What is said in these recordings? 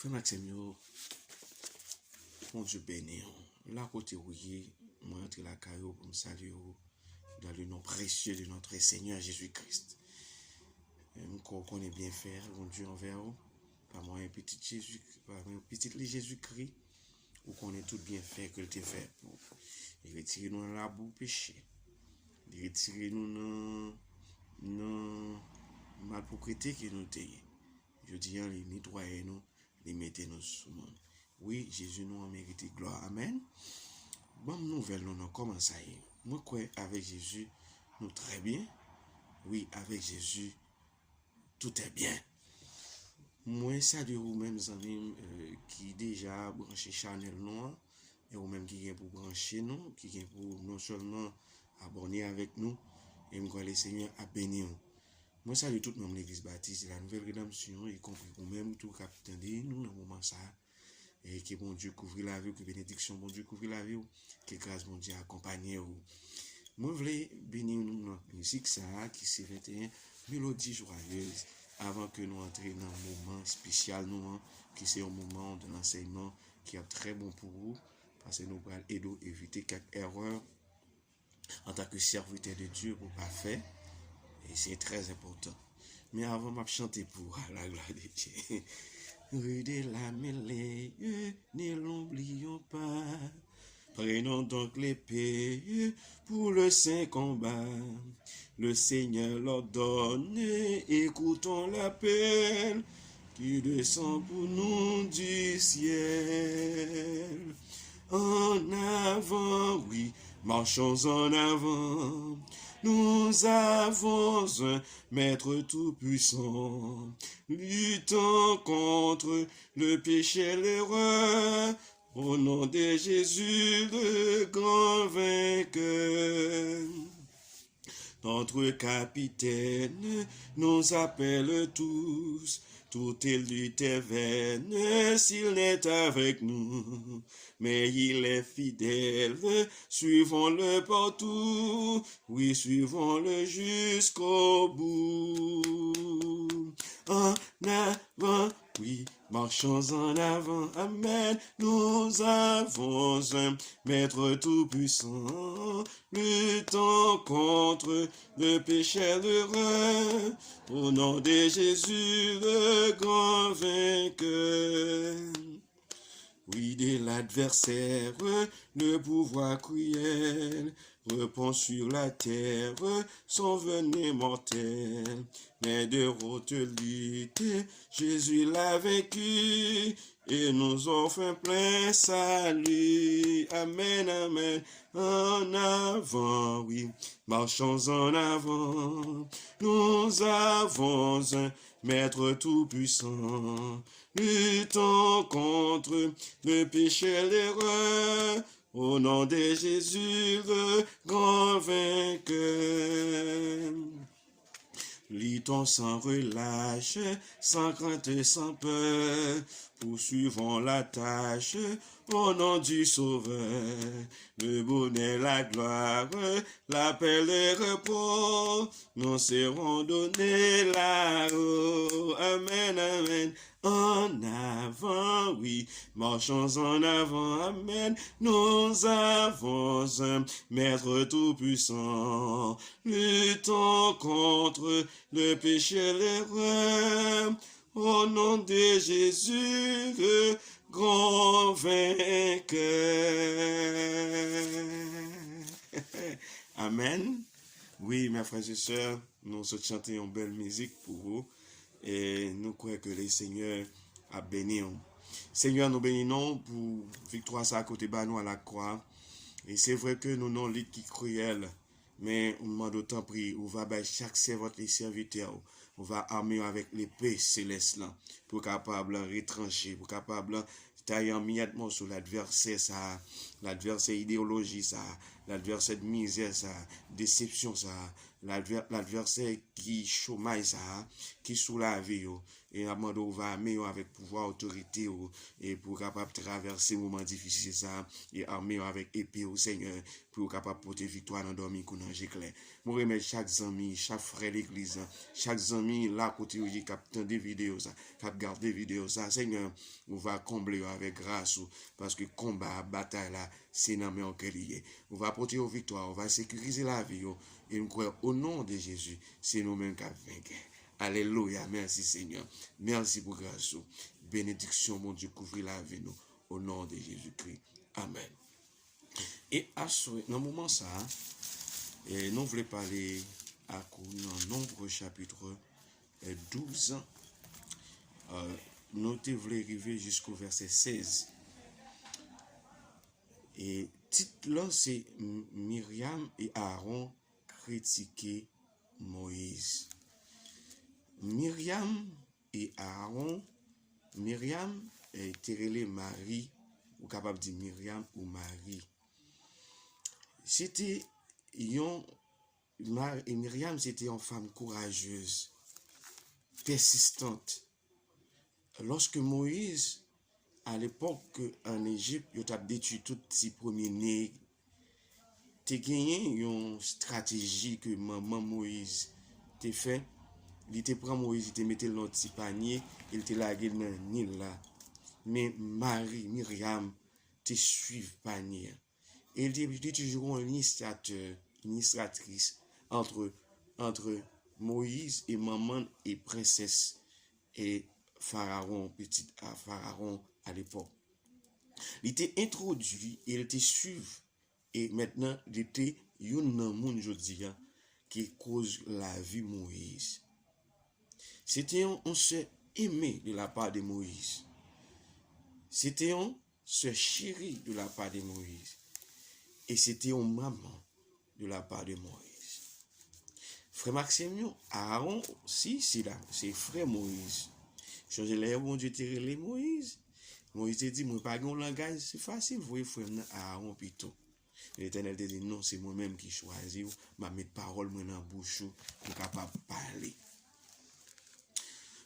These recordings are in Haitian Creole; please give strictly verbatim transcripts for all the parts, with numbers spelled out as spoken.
Frè m ak sè m yo, Bondye beni w. La kote ou ye, mwen antre lakay ou pou m salye ou dans le nom précieux de notre Seigneur Jésus-Christ. M kwè w konnen byenfè Bondye anvè ou, pa mwayen pitit Jezi, pa mwayen pitit li Jezikri, ou konnen tout byenfè ke l te fè pou ou. Li retire nou nan labou peche. Li retire nou nan, nan malpwoprete ke nou te ye. Jodi a, li netwaye nou, li mete nou sou moun. Wi, Jezi nou an merite glwa. Amèn. Ban m nouvèl nou non, kòman sa ye? Mwen kwè avèk Jezi, nou trè byen. Wi, avèk Jezi, tout est bien. Mwen salye ou menm zanmi m, euh, ki deja branche chanèl nou an, e ou menm ki gen pou branche nou, ki gen pou non sèlman abòne avèk nou, e m kwè Lesenyè ap beni w. Mwen salye tout manm Legliz Batis de la Nouvelle Rédemption, ikonpri ou menm tou k ap tande nou nan moman sa a. E ke Bondye kouvri lavi w, ke benediksyon Bondye kouvri lavi w, ke gras Bondye akonpaye w. Mwen vle beni nou nan mizik sa a ki se venteyen Mélodie Joyeuse. Avan ke nou antre nan moman espesyal nou an, ki se yon moman de lansèyman ki ap trè bon pou ou, paske nou pral ede w evite kèk erè antanke sèvitè de Dye pou pa fè, e se trè enpòtan. Men avan m ap chante pou a la glwa de Dye. Rue de la mêlée, ne l'oublions pas. Prenons donc l'épée pour le saint combat. Le Seigneur l'ordonne, écoutons l'appel qui descend pour nous du ciel. En avant, oui, marchons en avant. Nous avons un Maître tout-puissant, luttant contre le péché et l'erreur. Au nom de Jésus, le grand vainqueur. Notre capitaine nous appelle tous. Toute lutte est vaine s'il n'est avec nous. Mais il est fidèle, suivons-le partout. Oui, suivons-le jusqu'au bout. En avant, oui, marchons en avant. Amen. Nous avons un Maître tout-puissant, luttant contre le péché et l'erreur. Au nom de Jésus, le grand vainqueur. Oui, de l'adversaire, le pouvoir cruel reprend sur la terre son venin mortel. Mais de hautes luttes, Jésus l'a vaincu et nous offre un plein salut. Amen, amen. En avant, oui, marchons en avant. Nous avons un Maître tout-puissant, luttant contre le péché et l'erreur. Au nom de Jésus, le grand vainqueur. Luttons sans relâche, sans crainte et sans peur. Poursuivons la tâche au nom du Sauveur. Le bonheur, la gloire, la paix, le repos nous seront donnés là-haut. Amen, amen. En avant, oui, marchons en avant, amen. Nous avons un Maître tout-puissant, luttant contre le péché et l'erreur. Au nom de Jésus, le grand vainqueur. Amen. Wi, mes frères et sœurs, nou sot chante yon bèl mizik pou ou. E nou kwè ke Lesenyè ap beni w. Senyè, nou beni non pou viktwa sa ke w te ba nou a lakwa. E se vre ke nou nan yon lit ki kriyèl, men nou mande w tanpri, ou va bay chak sèvant li sèvitè w, ou va ame yo avèk lepe selès lan, pou kapab retranche, pou kapab taye an miyèt mòso ladvèsè sa, ladvèsè ideyoloji sa, ladvèsè mizè sa, desepsyon sa, Ladvè- ladvèsè ki chomay sa a, ki sou lavi yo. E n ap mande w va ame yo avèk pouvwa, otorite w, e pou w kapab travèse moman difisil sa a, e ame yo avèk epe w, Senyè, pou yo kapab pote viktwa nan dòmi kou nan je klè. Mwen remèt chak zanmi, chak frè legliz la, chak zanmi la kote yo ye k ap tande videyo sa, k ap gade videyo sa, Senyè, ou va konble yo avèk gras ou, paske konba a, batay la, se nan men w ke li ye. Ou va pote yo viktwa, ou va sekirize lavi yo, e m kwè, o non de Jezi, se nou menm k ap venke. Alelouya, mèsi Senyè. Mèsi pou gras ou. Benediksyon Bondye kouvri lavi nou, o non de Jezikri. Amèn. E aswè, nan moman sa a, e nou vle pale ak ou nan Nonb chapit, e, douz. E, nou te vle rive jisko vèsè sèz. E tit lan se M- Miryam e Aaron kritike Moyiz. Miryam e Aaron, Miryam, e, te rele Mari, ou kapab di Miryam ou Mari. Se te yon, Mar- e Miryam se te yon fanm kourajez, pèsistant. Lòske Moyiz, alepòk an Ejip, yo t ap detwi tout ti premye ne, te genyen yon estrateji ke manman Moyiz te fè. Li te pran Moyiz, li te mete l nan yon ti panye, e l te lage l nan Nil la. Men Mari, Miryam, te swiv panye a. E li te, li te toujou yon administratè, administratris antre, antre Moyiz e manman e prensès e Farawon, pitit a Farawon alepòk. Li te entwodui e li te swiv, e mentnan li te youn nan moun jodi a ki koz lavi Moyiz. Se te yon, yon sè eme de la pa de Moyiz. Se te yon sè cheri de la pa de Moyiz. E se te yon manman de la pa de Moyiz. Frè Maksim yo, Aaron osi, se la, se frè Moyiz. Chonje lè Bondye te rele Moyiz, Moyiz te di, "Mwen pa gen yon langaj, se fasil, voye frè m nan Aaron pito." Letènèl te di, "Non, se mwen menm ki chwazi w, m ap met pawòl mwen nan bouch ou pou w kapab pale."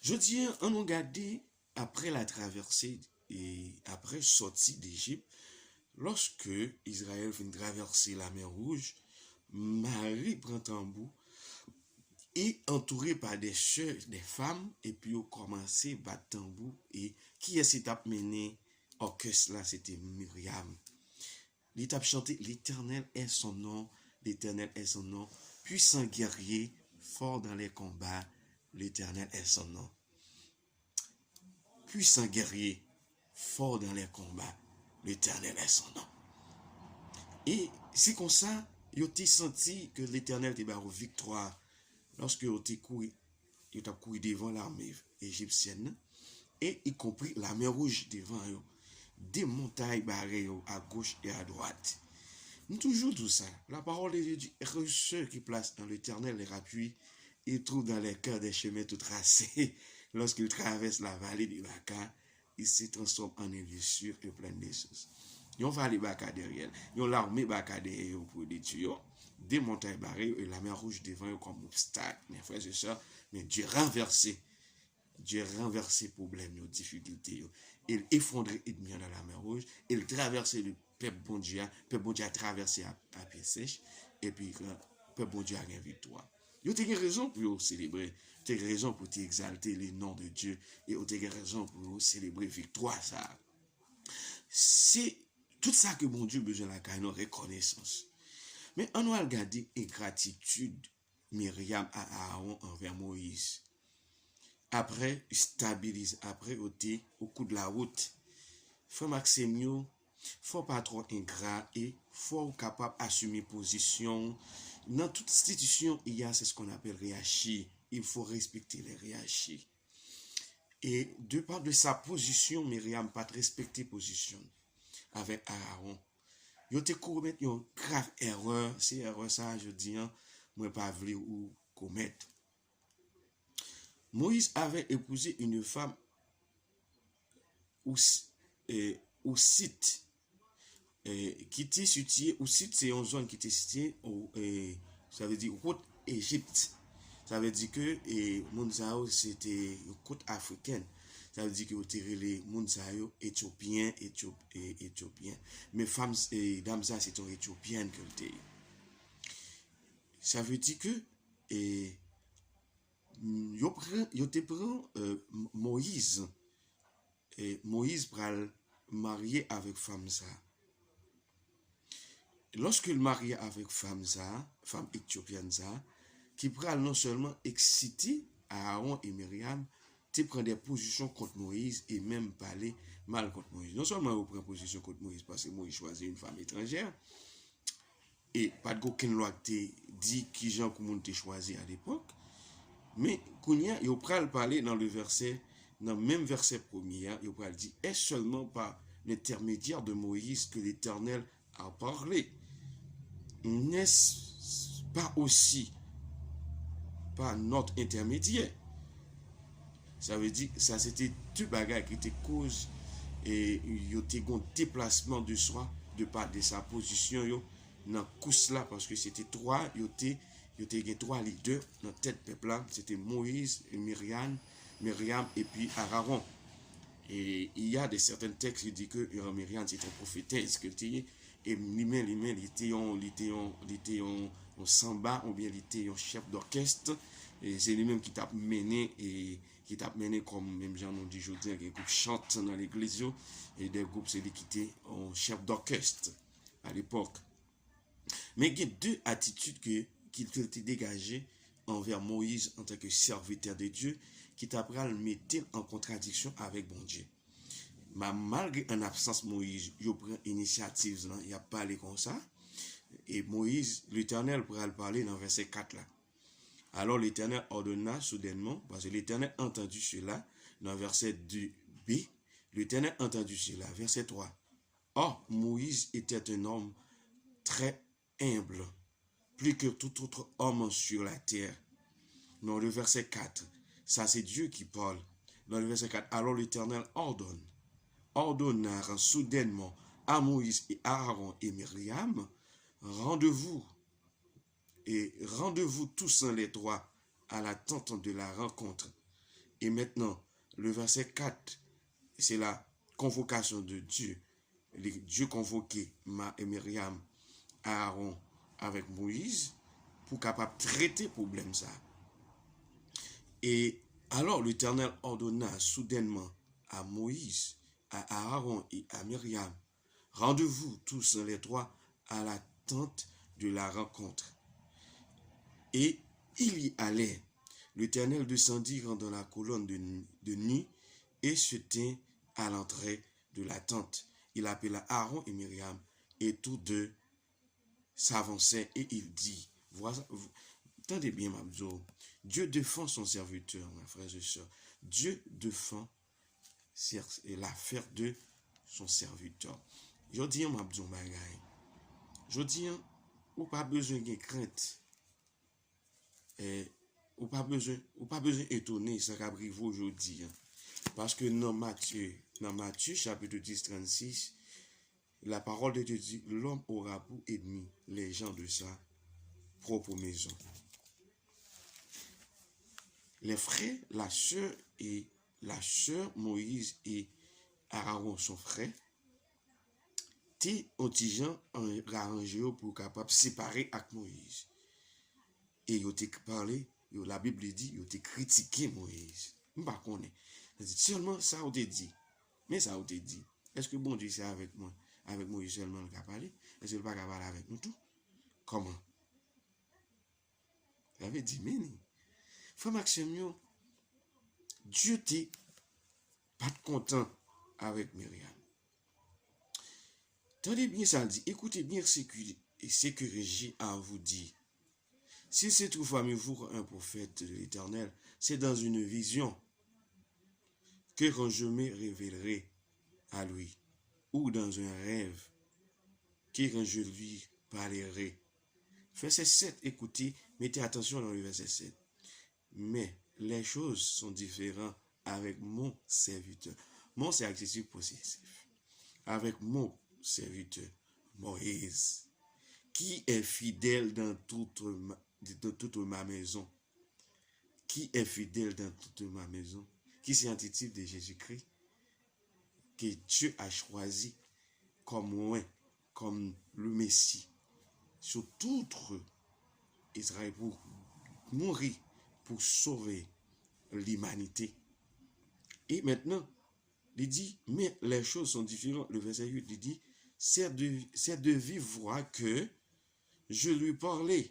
Jodi a, ann nou gade, apre la travèse, e apre sòti Dejip, lòske Izrayèl fin travèse Lamè Wouj, Mari pran tanbou e antoure pa de sè, de fanm, epi yo kòmanse bat tanbou, e kiyès ki t ap mennen òkès la, se te Miryam. Li t ap chante, "L'Éternel est son nom, l'Éternel est son nom, puissant guerrier, fort dans les combats, l'Éternel est son nom." Puissant guerrier, fort dans les combats, l'Éternel est son nom. E se konsa, yo te santi ke Letènèl te ba yo viktwa lòske yo te kouri, yo t ap kouri devan lame ejipsyèn nan, e ikonpri Lamè Wouj devan yo. De montay bare yo agoch e adwat. M toujou di w sa, la parole de Dieu dit, "Heureux ceux qui placent en l'Éternel leur appui, ils trouvent dans leur cœur des chemins tout tracés." Lorsqu'ils traversent la vallée de Baca, ils se transforment en un lieu sûr et plein de sources. Yon vale baka dèyè l, yon lame baka dèyè yo pou detwi yo, de montay bare yo, e Lamè Wouj devan yo kòm obstak. Men frè e sè, men Dye ranvèse. Dye ranvèse pwoblèm yo, difikilte yo. E l efondre ènmi an nan Lamè Wouj, e l travèse le pèp Bondye a, pèp Bondye a travèse a, a pye sèch, epi pèp Bondye a gen viktwa. Yo te gen rezon pou yo selebre, yo te gen rezon pou yo te egzalte le non de Dye, e yo te gen rezon pou yo selebre viktwa sa a. Se tout sa ke Bondye bezwen lakay nou, rekonesans. Men ann nou al gade engratitid Miryam a Aaron anvè Moyiz. Apre, stabilize, apre yo te au cours de la route. Frè Maksim yo, fò w pa twò engra e fò w kapab asime pozisyon w. Nan tout enstitisyon, il y a, c'est ce qu'on appelle hiérarchie. Il faut respecter les hiérarchies. E de par de sa pozisyon, Miryam pa t respekte pozisyon l avèk Aaron. Yo te komèt yon grav erè, se erè sa a jodi a, mwen pa vle ou komèt. Moïse avait épousé une femme Ous- eh, Ousite, eh, ki te sitiye, Ousite se yon zòn ki te sitiye, o- eh, sa vle di wot Ejip. Sa vle di ke, e, moun sa yo, se te yon kot afriken. Sa vle di ke yo te rele moun sa yo Etyopyen, Etyop-, e, Etyopyen. Men fanm, e, dam sa, se te yon Etyopyèn ke l te ye. Sa vle di ke, e, yo pran, yo te pran, e, M-, Moyiz. E, Moyiz pral marye avèk fanm sa. Lòske l marye avèk fanm sa, fanm etyopyèn sa, ki pral non sèlman eksite Aaron e Miryam, te pran de pozisyon kont Moyiz e menm pale mal kont Moyiz. Non sèlman yo pran pozisyon kont Moyiz, paske Moyiz chwazi yon fanm etranjè, e pa t gen okenn lwa ki te di kijan pou moun te chwazi alepòk, men kounye a, yo pral pale nan le vèsè, nan menm vèsè premye a, yo pral di, Est-ce seulement par l'intermédiaire de Moïse que l'Éternel a parlé? N'est-ce pas aussi par notre intermédiaire? Sa vle di, sa se te de bagay ki te koz, e, yo te gon deplasman de swa, de pa de sa pozisyon yo nan kous la, paske se te twa, yo te, yo te gen twa lidè nan tèt pèp la, se te Moyiz, Miryam, Miryam epi Aaron. E il y a de certains textes ki di ke, e, Miryam se te yon pwofetès ke l te ye, e li menm, li menm, li te yon, li te yon, li te yon, yon sanba, oubyen li te yon chèf dòkès, e se li menm ki t ap mennen, e ki t ap mennen kòm, menm jan nou di jodi a, gen gwoup chant nan legliz yo, e de gwoup se li ki te yon chèf dòkès alepòk. Men gen de atitid ke, ki te, te degaje anvè Moyiz antanke sèvitè de Dye, ki ta pral mete l an kontradiksyon avèk Bondye. Ma-, malgre an absans Moyiz, yo pran inisyativ lan, y ap pale konsa. E Moyiz, Letènèl pral pale nan vèsè kat la. Alors l'Éternel ordonna soudainement, parce que l'Éternel entendit cela, dans verset deux b, l'Éternel entendit cela, verset trois. Or, Moïse était un homme très humble, plus que tout autre homme sur la terre. Dans le verset quatre, ça c'est Dieu qui parle. Dans le verset quatre, alors l'Éternel ordonne, ordonna soudainement à Moïse et à Aaron et Myriam, rendez-vous et rendez-vous tous les trois à la tente de la rencontre. Et maintenant, le verset quatre, c'est la convocation de Dieu. Li, Dye konvoke Ma-, e Miryam, Aaron avèk Moyiz pou kapab trete pwoblèm sa. Et alors l'Éternel ordonna soudainement à Moïse, à Aaron et à Myriam, rendez-vous tous les trois à la tente de la rencontre. Et il y allait. L'Éternel descendit dans la colonne de, de nuit et se tint à l'entrée de la tente. Il appela Aaron et Myriam, et tous deux s'avançaient, et il dit, voilà, tande byen, m ap di w, Dieu défend son serviteur, mes frères et sœurs. Dieu défend ser-, l'affaire de son serviteur. Jodi a, m ap di w bagay. Jodi a, ou pa bezwen gen krent. E, ou pa bezwen, ou pa bezwen etone sa k ap rive w jodi a. Paske nan Matye, nan Matye chapit dis, trannsis, la parole de Dieu dit, l'homme aura pour ennemi les gens de sa propre maison. Les frères, la sœur et la sœur Moïse et Aaron, son frère, te yon ti jan an-, aranje yo pou yo kapab separe ak Moyiz. E yo te k-, pale, yo, Labib li di, yo te kritike Moyiz. M pa konnen. Li di, sèlman sa ou te di. Men sa ou te di. Èske Bondye se avèk mwen, avèk Moyiz sèlman l ka pale? Èske l pa ka pale avèk nou tou? Kòman? Sa vle di, men, frè m ak sè m yo, Dye te pa t kontan avèk Miryam. Tande byen sa l di, écoutez bien ce que, ce que j'ai à vous dire. S'il se trouve parmi vous un prophète de l'Éternel, c'est dans une vision que quand je me révélerai à lui, ou dans un rêve que quand je lui parlerai. Verset sept, écoutez, mettez attention dans le verset sept. Mais les choses sont différentes avec mon serviteur. Mon, c'est adjectif possessif. Avec mon serviteur, Moïse, qui est fidèle dans toute ma-, de toute ma maison. Qui est fidèle dans toute ma maison? Qui c'est un titre de Jésus-Christ que Dieu a choisi comme roi, comme le Messie sur tout Israël pour mourir, pour sauver l'humanité. Et maintenant, il dit, mais les choses sont différentes. Le verset huit, il dit, c'est de, c'est de vive voix que je lui parlais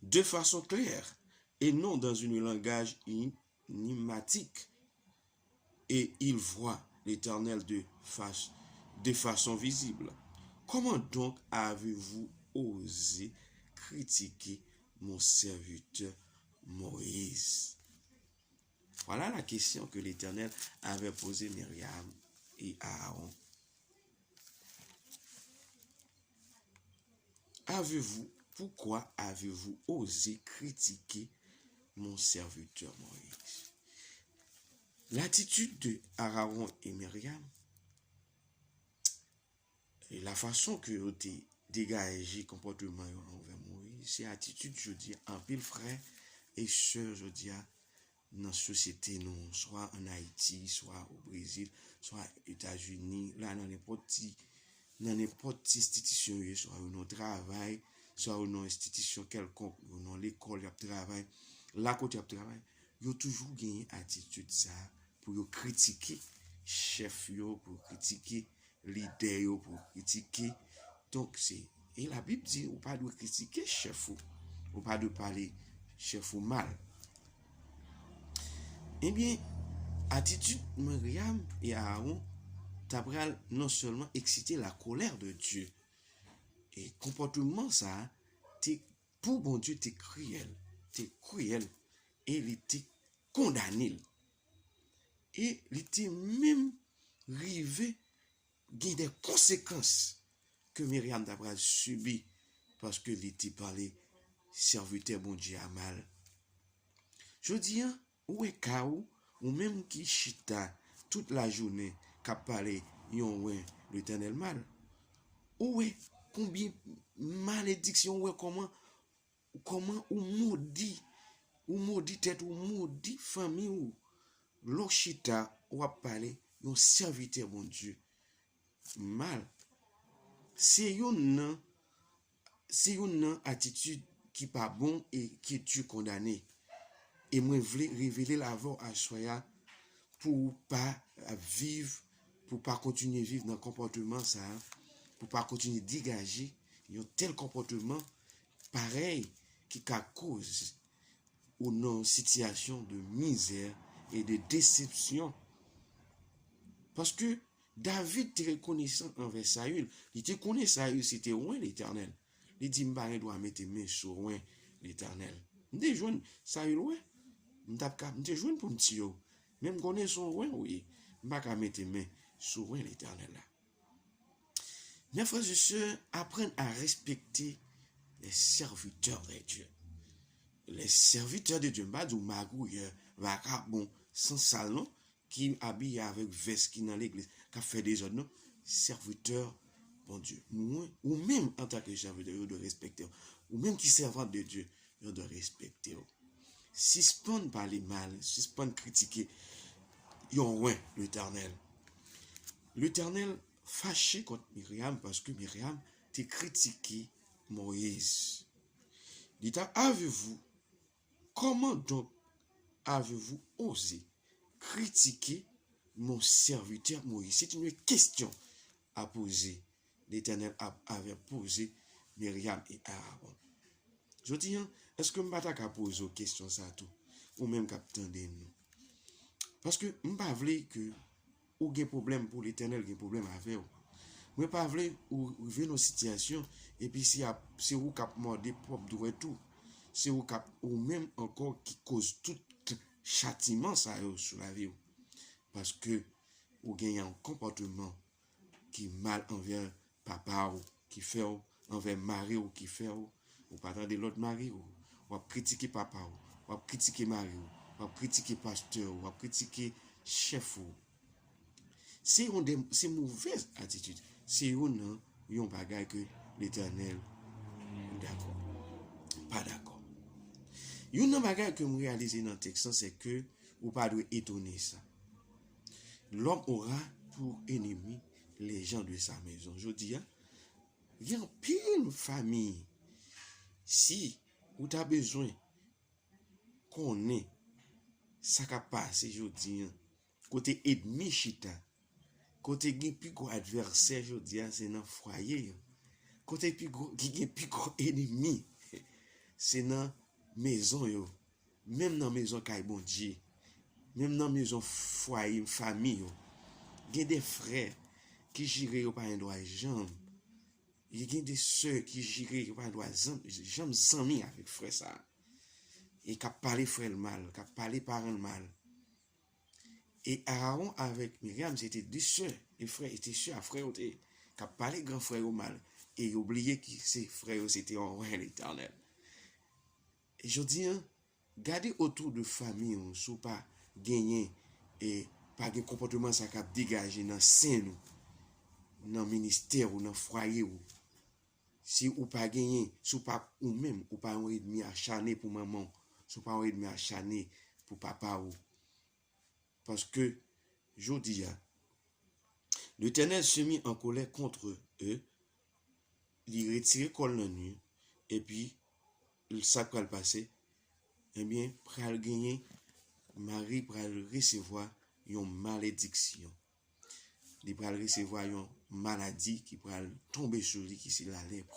de façon claire et non dans un langage énigmatique. Et il voit l'Éternel de, fa- de façon visible. Comment donc avez-vous osé critiquer mon serviteur Moïse? Voilà la question que l'Éternel avait posée Myriam et Aaron. Avez-vous, pourquoi avez-vous osé critiquer mon serviteur Moïse? L'attitude de Aaron et Myriam e la fason ke yo te degaje konpòtman yo anvè Moyiz, se atitid jodi a anpil frè e sè jodi a nan sosyete nou, swa ann Ayiti, swa o Brezil, swa Etazini, la nan nenpòt ti, nan nenpòt ti enstitisyon yo ye, swa yo nan travay, swa yo nan enstitisyon kèlkonk, yo nan lekòl, y ap travay, la kote y ap travay, yo toujou genyen atitid sa a pou yo kritike chèf yo, pou yo kritike lidè yo, pou yo kritike. Donk, se, e Labib di, ou pa dwe kritike chèf ou. Ou pa dwe pale chèf ou mal. Ebyen, atitid Miryam e Aaron ta pral non sèlman eksite la colère de Dieu. E konpòtman sa a te, pou Bondye, te kriyèl, te kriyèl, e li te kondane l. E li te menm rive gen de konsekans ke Miryam ta pral sibi paske li te pale sèvitè Bondye a mal. Jodi a, ou wè ka ou, ou menm ki chita tout lajounen k ap pale yon wen Letènèl mal. Ou wè konbyen malediksyon, ou wè kòman, kòman ou modi, ou modi tèt ou, ou modi fanmi ou. Lè w chita, w ap pale yon sèvitè Bondye mal. Se youn nan, se youn nan atitid ki pa bon e ke Dye kondane. E mwen vle revele l avè w aswè a pou w pa ap viv, pou w pa kontinye viv nan konpòtman sa a, pou w pa kontinye degaje yon tèl konpòtman parèy ki ka koz ou nan sitiyasyon de mizè e de desepsyon. Paske David te rekonesan anvè Sayil. Li te konnen Sayil se te wen Letènèl. Li di, "M pa gen dwa mete men sou wen Letènèl." M te jwenn Sayil, wen. M t ap ka, m te jwenn pou m tiye w. Men m konnen se yon wen ou ye. M pa ka mete men sou wen Letènèl la. Mes frères et sœurs, apprendre à respecter les serviteurs de Dieu. Les serviteurs de Dieu, m pa di w magouyè, vakabon, sansal non, ki abiye avèk vès ki nan legliz, k ap fè dezòd non. Sèvitè Bondye. Mwen, ou menm antanke sèvitè, yo dwe respekte w. Ou menm ki sèvant de Dye, yo dwe respekte w. Sispann pale mal, sispann kritike yon wen Letènèl. Letènèl fache kont Miryam paske Miryam te kritike Moyiz. Li ta, avez-vous, comment donc avez-vous osé critiquer mon serviteur Moïse? C'est une question à poser. Letènèl ap, avè poze Miryam e Aaron. Jodi a, èske m pa ta ka poze w kesyon sa tou, ou menm k ap tande nou? Paske m pa vle ke ou gen pwoblèm pou Letènèl gen pwoblèm avè w. Mwen pa vle ou rive nan sitiyasyon, epi se ap, se ou k ap mòde pwòp dwèt ou. Se ou k ap, ou menm ankò ki koz tout chatiman sa yo sou lavi w. Paske ou gen yon konpòtman ki mal anvè papa w, ki fè w, anvè mari w, ki fè w, ou pa tande lòd mari w, w ap kritike papa w, w ap kritike mari w, w ap kritike pastè w, w ap kritike chèf ou. Se yon de, se movèz atitid. Se youn nan yon bagay ke Letènèl dakò. pa dakò. Youn nan bagay ke m reyalize nan tèks lan, se ke ou pa dwe etone sa. L'homme aura pour ennemi les gens de sa maison. Jodi a, gen anpil fanmi, si ou ta bezwen konnen sa k ap pase jodi a, kote ènmi chita, kote gen pi gwo advèsè jodi a, se nan fwaye yo. Kote pi gwo, ki gen pi gwo ènmi, se nan mezon yo. Menm nan mezon kay Bondye, menm nan mezon fwaye fanmi yo, gen de frè ki jire yo pa gen dwa janm. Gen de sè ki jire yo pa gen dwa janm, janm zanmi avèk frè sa a. E k ap pale frè l mal, k ap pale paran l mal. E Arawon avèk Miryam, se te de sè, de frè, e te sè a frè yo te, k ap pale gran frè yo mal. E yo bliye ki se frè yo, se te yon wè Letènèl. E jodi a, gade otou de fanmi w, si w pa genyen, e pa gen konpòtman sa k ap degaje nan sen nou, nan ministè w, nan fwaye w. Si ou pa genyen, si w pa ou menm, ou pa yon ènmi achane pou manman w, si w pa yon ènmi achane pou papa w. Paske, jodi a, Letènèl se mi an kolè kont eux, li retire kò l nan nou, epi sa k pral pase, ebyen, pral genyen, Mari pral resevwa yon malediksyon. Li pral resevwa yon maladi ki pral tonbe sou li, ki se lalèp.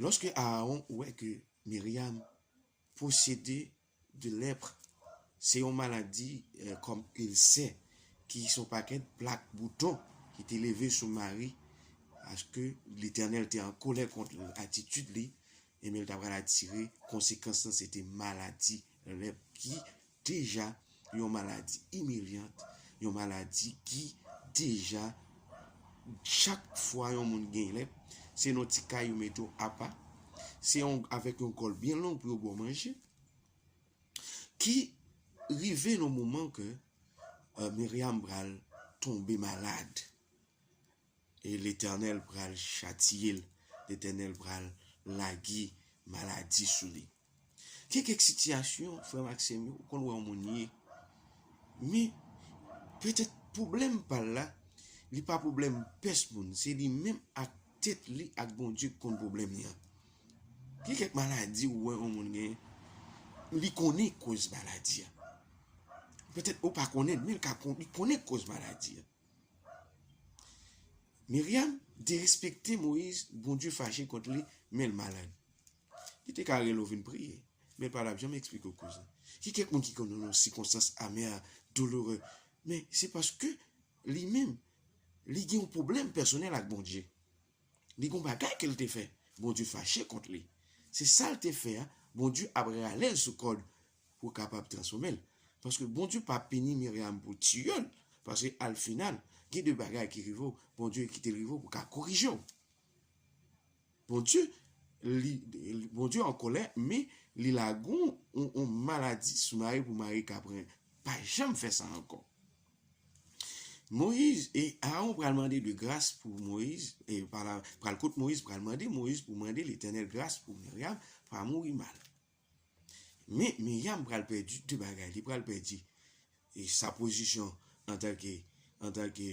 Lòske Arawon wè ke Miryam posede de lèpre, se yon maladi, eh, kòm ilsè, ki se yon pakèt plak bouton ki te leve sou Mari, paske Letènèl te an kolè kont atitid li, ebyen, l ta pral atire konsekans lan, se te maladi lèpre ki deja yon maladi imilyant, yon maladi ki deja, chak fwa yon moun gen lèpre, se nan ti kay yo mete w apa, se yon, avèk yon kòl byen long pou yo ba w manje, ki rive nan moman ke, eh, Miryam pral tonbe malad. E Letènèl pral chatiye l. Letènèl pral lage maladi sou li. Gen kèk sitiyasyon, frè m ak sè m yo, ou konn wè yon moun ye. Men, petèt pwoblèm pa l la, li pa pwoblèm pès moun. Se li menm ak tèt li ak Bondye ki konn pwoblèm li an. Gen kèk maladi ou wè yon moun gen, li konnen koz maladi a. Petèt ou pa konnen l, men l ka kon-, li konnen koz maladi a. Miryam derespekte Moyiz, Bondye fache kont li, men l malad. Li te ka rele w vin priye, men l pa t ap janm eksplike w koze. Gen kèk moun ki konn nan yon sikonstans amè, doulere, men se paske li menm, li gen yon pwoblèm pèsonèl ak Bondye. Li gen yon bagay ke l te fè, Bondye fache kont li. Se sa l te fè a, Bondye ap rale l sou kòd pou kapab transfòme l. Paske Bondye pa pini Miryam pou tiye l, paske al final, gen de bagay ki rive w, Bondye kite l rive w pou ka korije w. Bondye, li, Bondye an kòlè, men li lage yon, yon, yon maladi sou Mari pou Mari ka pran, pa janm fè sa ankò. Moyiz e Arawon pral mande de gras pou Moyiz, e pral, pral kot Moyiz, pral mande Moyiz pou mande Letènèl gras pou Miryam pa mouri mal. Men Miryam pral pèdi de bagay. Li pral pèdi, e, sa pozisyon antanke, antanke,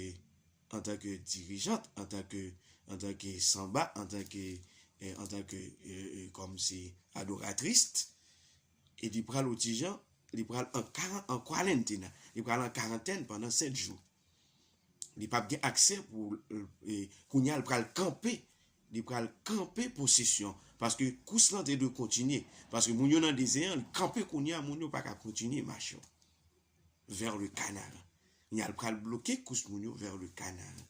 antanke dirijant, antanke, antanke sanba, antanke, e, antanke, e, e, kòm se adoratris. E li pral otijan, li pral an karan-, an kwarantena. Li pral an karantèn pandan sèt jou. Li p ap gen aksè pou, e, kounye a l pral kanpe. Li pral kanpe posesyon. Paske kous lan te dwe kontinye. Paske moun yo nan dezè an, li kanpe kounye a, moun yo pa ka kontinye mache yo vers le Canaan. Kounye a l pral bloke kous moun yo vers le Canaan.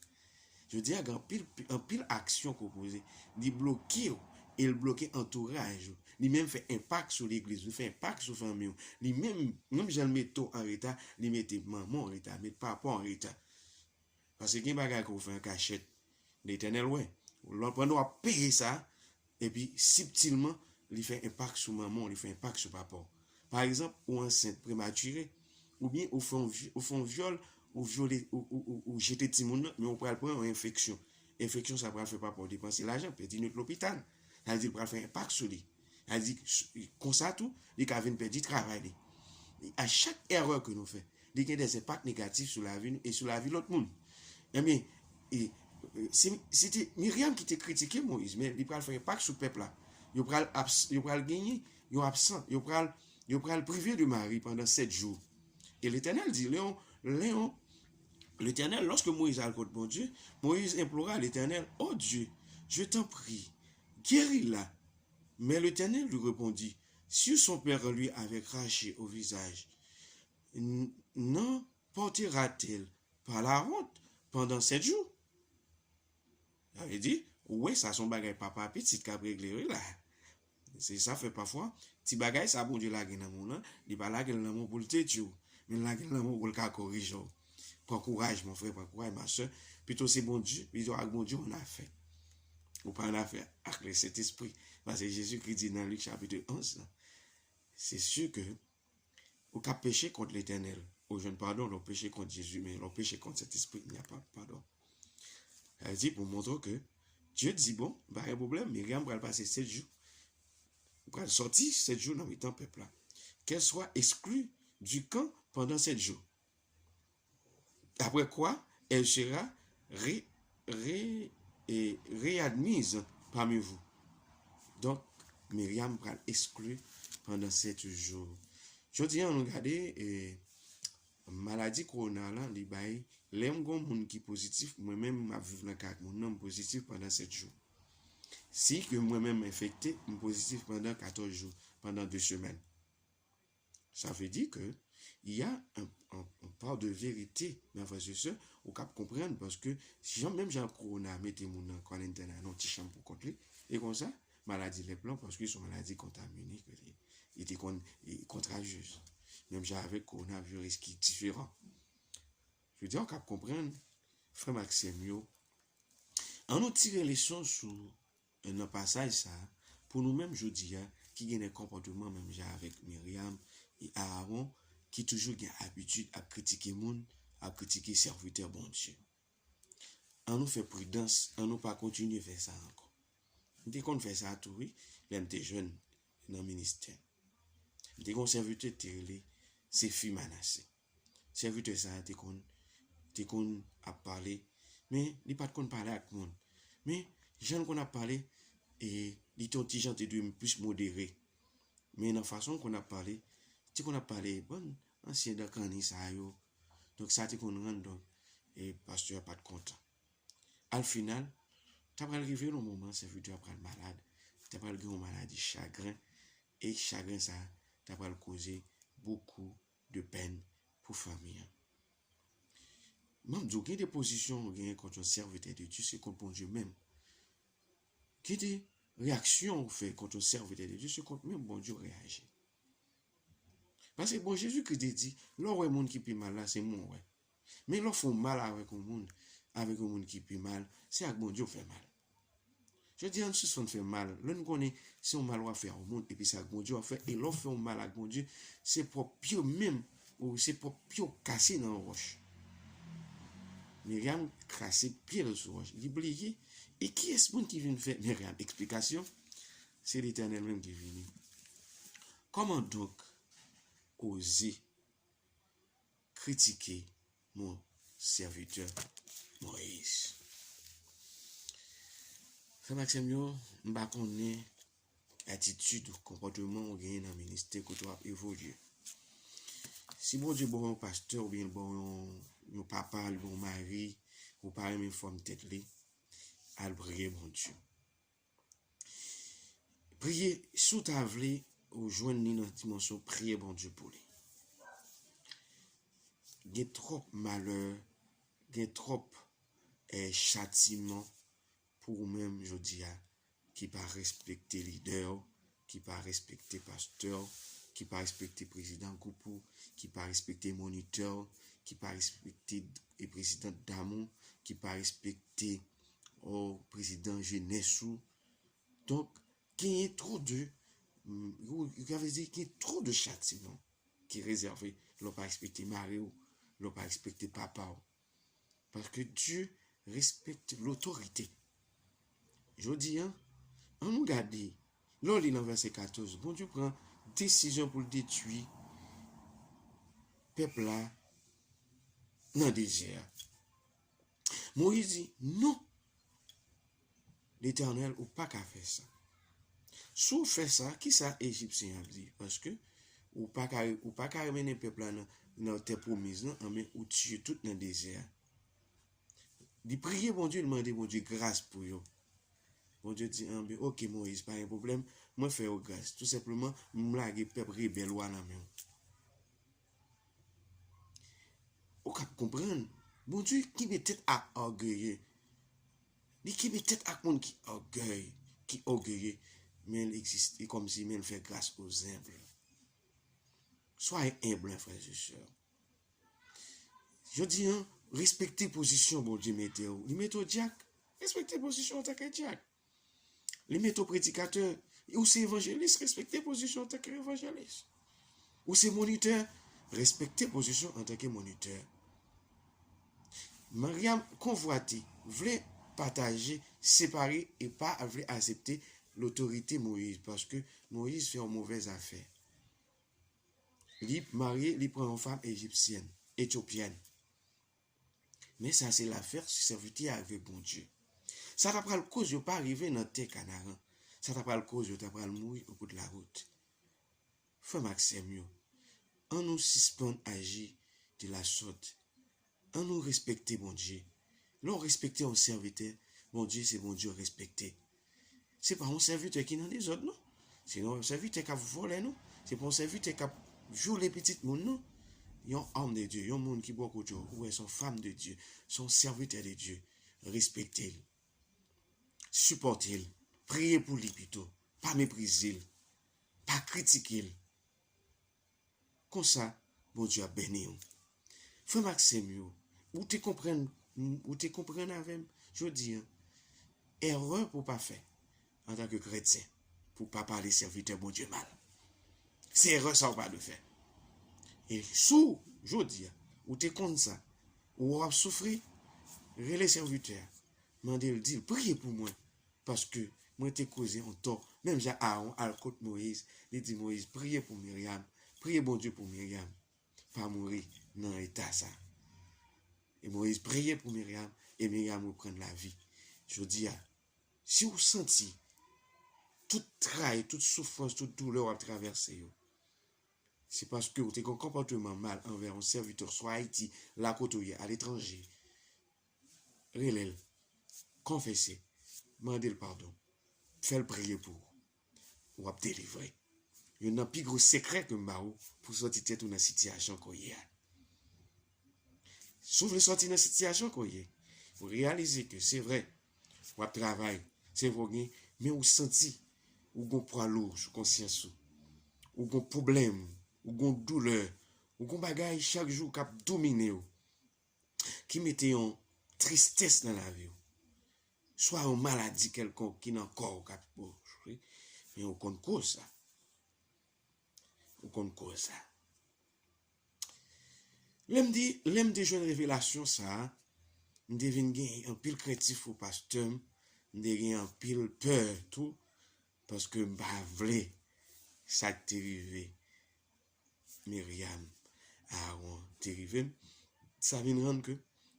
Jodi a, gen anpil, anpil aksyon ke w poze. Li bloke w e l bloke antouraj ou. Li menm fè enpak sou legliz ou, fè enpak sou fanmi w. Li menm, menm jan l mete w an reta, li mete manman w an reta, mete papa w an reta. Paske gen bagay ke w fè an kachèt, Letènèl wè. Lè w pandan w ap peye sa, epi sibtilman, li fè enpak sou manman w, li fè enpak sou papa w. Pa egzanp, ou ansent prematire, oubyen ou fè yon vy-, ou fè yon vyòl, ou vyole, ou, ou, ou, ou jete timoun nan, men ou pral pran yon enfeksyon. Enfeksyon sa pral fè papa w depanse lajan, pèdi nwit lopital. Sa vle di l pral fè enpak sou li. Sa vle di, konsa tou, li ka vin pèdi travay li. A chak erè ke nou fè, li gen de enpak negatif sou lavi nou e sou lavi lòt moun. Ebyen, e, e, se, se te Miryam ki te kritike Moyiz, men li pral fè enpak sou pèp la. Yo pral abs-, yo pral genyen yon absan, yo pral, yo pral prive de mari pandan sèt jou. E Letènèl di, Léon, Léon, Letènèl, lorsque Moïse al kot Bondye, Moïse implora l'Éternel, Ô Dieu, je t'en prie, guéris-la. Mais l'Éternel lui répondit, Si son père lui avait craché au visage, n-, n'emportera-t-elle pas la honte pendant sept jours? Sa vle di, ou wè, sa se yon bagay papa pitit k ap regle wi la. Se sa fè pafwa, ti bagay sa Bondye lage nan men w lan, li pa lage l nan men w pou l detwi w, men l lage l nan men w pou l ka korije w. Pran kouraj, mon frè, pran kouraj, ma sè. Pito se Bondye, pito ak Bondye w annafè. Ou pa annafè ak Lesentespri. Paske Jezikri di nan Lik chapit onz la, se si ke ou ka peche kont Letènèl, ou jwenn padon, lè w peche kont Jezi, men lè w peche kont Sentespri, il n'y a pas pardon. Sa vle di, pou montre ke Dye di, bon, pa gen pwoblèm, Miryam pral pase sèt jou, pral sòti sèt jou nan mitan pèp la. Qu'elle soit exclue du camp pendant sept jours. Après quoi, elle sera ré-, ré-, et réadmise parmi vous. Donk, Miryam pral eskli pandan sèt jou. Jodi a, nou gade, e, maladi kowona la, li bay, lè m gon moun ki pozitif, mwen menm m ap viv nan kay ak moun nan, m pozitif pandan sèt jou. Si ke mwen menm m enfekte, m pozitif pandan katòz jou, pandan de semèn. Sa vle di ke y a un, un, un part de vérité, mes frères et sœurs, ou k ap konprann, paske jan, menm jan kowona mete moun nan quarantaine nan yon ti chanm pou kont li, e konsa, maladi lèp lan, paske se yon maladi kontamine ke li, li te konn, e kontajyez. Menm jan avèk kowonaviris ki diferan. Je veux dire, ou k ap konprann, frè m ak sè m yo, ann nou tire leson sou, nan pasaj sa a, pou nou menm jodi a, ki gen de konpòteman menm jan avèk Miryam e Arawon, ki toujou gen abitid ap kritike moun, ap kritike sèvitè Bondye. Ann nou fè pridans, ann nou pa kontinye fè sa ankò. M te konn fè sa tou, wi, lè m te jèn nan ministè. M te gen yon sèvitè ki te rele Sefi Manase. Sèvitè sa a te konn, te konn ap pale, men li pa t konn pale ak moun. Men, jan l konn ap pale, e, li te yon ti jan te dwe plis modere. Men nan fason l konn ap pale, li te konn ap pale bann ansyen dan kanni sa yo. Donk, sa te konn rann, donk, e, pastè a pa t kontan. Al final, ta pral rive yon moman, sèvitè a pral malad, ta pral gen yon maladi chagren, e chagren sa a ta pral koze beaucoup de peine pou fanmi an. M ap di w, gen de pozisyon w genyen kont yon sèvitè de Dye, se kont Bondye menm. Gen de reyaksyon w fè kont yon sèvitè de Dye, se kont menm Bondye w reyaji. Paske, bon, Jezikri te di, lè w wè moun ki pi mal la, se mwen w wè. Men lè w fè w mal avèk yon moun, avèk yon moun ki pi mal, se ak Bondye w fè mal. Jodi a, ann sispann fè mal. Lè n konnen se yon mal w ap fè a yon moun, epi se ak Bondye w ap fè, e lè w fè yon mal ak Bondye, se pwòp pye w menm, ou se pwòp pye w kase nan yon wòch. Miryam kase pye l sou wòch. Li bliye. E kiyès moun ki vin fè Miryam eksplikasyon? Se Letènèl menm ki vini. Comment donc oser critiquer mon serviteur Moïse? Frè m ak sè m yo, m pa konnen atitid ou konpòteman ou genyen nan ministè kote w ap evolye. Si Bondye ba w yon pastè oubyen l ba w yon, yon papa, l ba w yon mari, ou pa renmen fòm tèt li, al priye Bondye. Priye, si w ta vle, ou jwenn li nan dimansyon priye Bondye pou li. Gen twòp malè, gen twòp, eh, chatiman pou ou menm jodi a, ki pa respekte lidè w, ki pa respekte pastè w, ki pa respekte prezidan gwoup ou, ki pa respekte monitè w, ki pa respekte e prezidan dam ou, ki pa respekte, o, prezidan jenès ou. Donk, genyen two de, mm, ou, ou ka vle di, gen two de chatiman ki rezève lè w pa respekte mari w, lè w pa respekte papa w. Paske Dye respekte lotorite. Jodi a, An nou gade, lè w li nan vèsè katòz, Bondye pran desizyon pou l detwi pèp la nan dezè a. Moyiz di, non, Letènèl, ou pa ka fè sa. Si w fè sa, kisa Ejipsyen ap di? Paske ou pa ka, ou pa ka mennen pèp la nan, nan tè pwomiz lan, anben ou tiye tout nan dezè a. Li priye Bondye, li mande Bondye gras pou yo. Bondye di, anben, oke, Moyiz, pa gen pwoblèm, mwen fè yo gras. Tou senpleman, m lage pèp rebèl ou a nan men w. Ou k ap konprann, Bondye kenbe tèt ak ògeye. Li kenbe tèt ak moun ki ògèy, ki ògeye, men l egziste kòmsi, men l fè gras o zenb. Soyez humbles, frères et sœurs. Jodi a, respekte pozisyon Bondye mete w. Li mete w dyak, respekte pozisyon antanke dyak. Li mete w predikatè, ou se evanjelis, respekte pozisyon antanke evanjelis. Ou se monitè, respekte pozisyon antanke monitè. Miryam konvwate, vle pataje, separe e pa vle aksepte lotorite Moyiz, paske Moyiz fè yon movèz afè. Li marye, li pran yon fanm ejipsyèn, etyopyèn. Men sa se lafè sèvitè avèk Bondye. Sa ta pral koz yo pa rive nan tè Kanaran. Sa ta pral koz yo ta pral mouri o bout de la wout. Frè m ak sè m yo, an nou sispann aji de la sòt. An nou respekte Bondye. Lè w respekte yon sèvitè, Bondye se Bondye w respekte. Se pa yon sèvitè ki nan dezòd, non. Se yon sèvitè k ap vòlè, non. Se pa yon sèvitè k ap vyole pitit moun, non. Yon òm de Dye, yon moun ki bò kote w, ou wè se yon fanm de Dye, se yon sèvitè de Dye. Respekte l. Sipòte l. Priye pou li pito. Pa meprize l. Pa kritike l. Konsa, Bondye ap beni w. Frè m ak sè m yo, ou te konprann, ou te konprann avè m jodi a. Erè pou w pa fè antanke kretyen, pou w pa pale sèvitè Bondye mal. Se erè sa ou pa dwe fè. E si w, jodi a, ou te konn sa, ou wè w ap soufri, rele sèvitè a, mande l, di l, priye pou mwen, paske mwen te koze yon tò. Menm jan Aawon al kot Moyiz, li di Moyiz, priye pou Miryam, priye Bondye pou Miryam pa mouri nan eta sa. E Moyiz priye pou Miryam, e Miryam reprann lavi. Jodi a, si w santi tout tray, tout soufrans, tout doulè w ap travèse yo, se paske w te gen yon konpòteman mal anvè yon sèvitè, swa Ayiti, la kote w ye, aletranje. Rele l, konfese, mande l padon, fè l priye pou ou. W ap delivre. Youn nan pi gwo sekrè ke m ba ou pou sòti tèt ou nan sitiyasyon ke w ye a. Si w vle sòti nan sitiyasyon ke w ye, ou reyalize ke se vre, w ap travay, se vre w gen, men ou santi ou gon pwa lou sou konsyans ou, ou gon pwoblèm, ou gon doulè, ou gon bagay chak jou k ap domine w, ki mete yon tristès nan lavi w, swa yon maladi kèlkonk ki nan kò w k ap, men ou konn koz sa. Ou konn koz sa. Lè m te, lè m te jwenn revelasyon sa a, m te vin gen anpil krentif pou pastè m, m te gen anpil pè tou, paske m pa vle sa k te rive Miryam, Aawon te rive m. Sa vin rann ke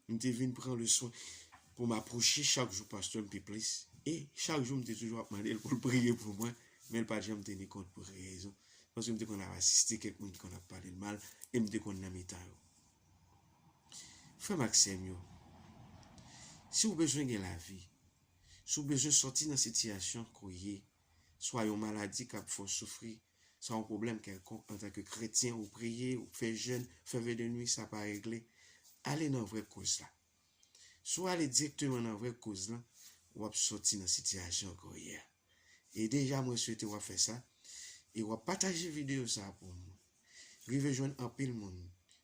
m te vin pran le swen pou m apwoche chak jou pastè m pi plis. E chak jou m te toujou ap mande l pou l priye pou mwen, men l pa t janm teni kont pou rezon. Paske m te konn ap asiste kèk moun ki konn ap pale l mal, e m te konn nan mitan yo. Frè m ak sè m yo, si w bezwen gen lavi, si w bezwen sòti nan sitiyasyon ke w ye, swa yon maladi k ap fè w soufri, swa yon pwoblèm kèlkonk antanke kretyen, ou priye, ou fè jèn, fè ve de nwi, sa pa regle, ale nan vrè koz la. Si w ale dirèkteman nan vrè koz lan, w ap sòti nan sitiyasyon ke w ye a. E deja mwen swete w ap fè sa, e w ap pataje videyo sa a pou moun. Rive jwenn anpil moun,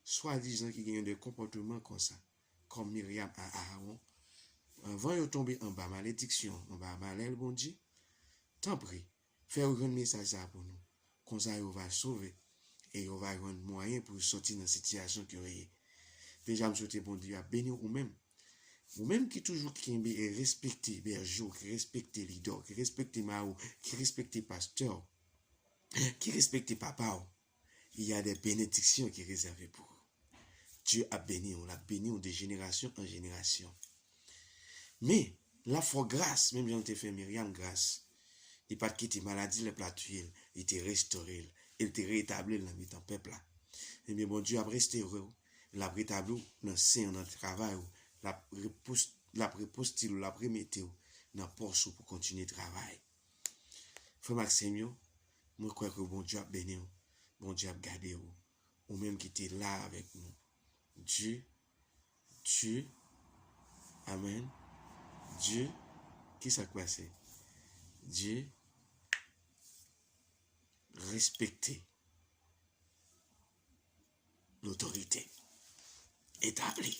swadizan ki gen de konpòteman konsa, kòm Miryam a Aawon, anvan yo tonbe anba malediksyon, anba malè Bondye, tanpri, fè yo jwenn mesaj sa a pou nou. Konsa yo va sove e yo va jwenn mwayen pou yo sòti nan sitiyasyon ke yo ye. Deja m swete Bondye ap beni w ou menm. Ou menm ki toujou kenbe e respekte bèje w, ki respekte lidè w, ki respekte mari w, ki respekte pastè w, ki respekte papa w, il y a des bénédictions ki rezève pou ou. Dye ap beni w, l ap beni w de jenerasyon an jenerasyon. Men, l ap fè w gras, menm jan l te fè Miryam gras. Li pa t kite maladi lèp la touye l, li te restore l, e l te retabli l nan mitan pèp la. Ebyen, Bondye ap restore w, l ap retabli w nan sen w, nan travay ou, l ap repous-, l ap repostil ou, l ap remete w nan pòs ou pou kontinye travay. Frè m ak sè m yo, mwen kwè ke Bondye ap beni w, Bondye ap gade w, ou menm ki te la avèk nou. Dye, Dye, amèn, Dye, ki sa k pase? Dye respekte lotorite etabli.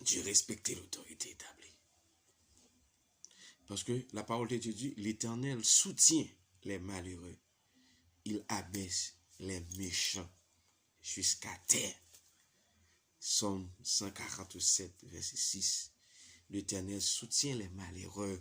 Dye respekte lotorite etabli. Paske la parole de Dieu dit, l'Éternel soutient les malheureux, il abaisse les méchants jusqu'à terre. Sòm san karant sèt, vèsè sis. L'Éternel soutient les malheureux.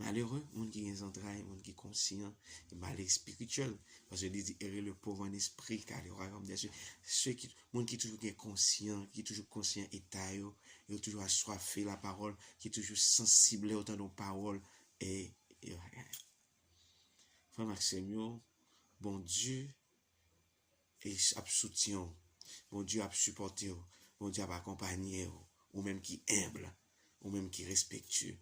Malere, moun ki gen zantray, moun ki konsyan, e malere espirityèl. Paske li di, heureux le pauvre en esprit, car le royaume des cieux. Se ki, moun ki toujou gen konsyan, ki toujou konsyan eta yo, yo toujou aswafe lapawòl, ki toujou sansib lè yo tande yon pawòl, e, e, frè m ak sè m yo, Bondye e ap soutyen w. Bondye ap sipòte w. Bondye ap akonpanye w. Ou menm ki enb, ou menm ki respektye,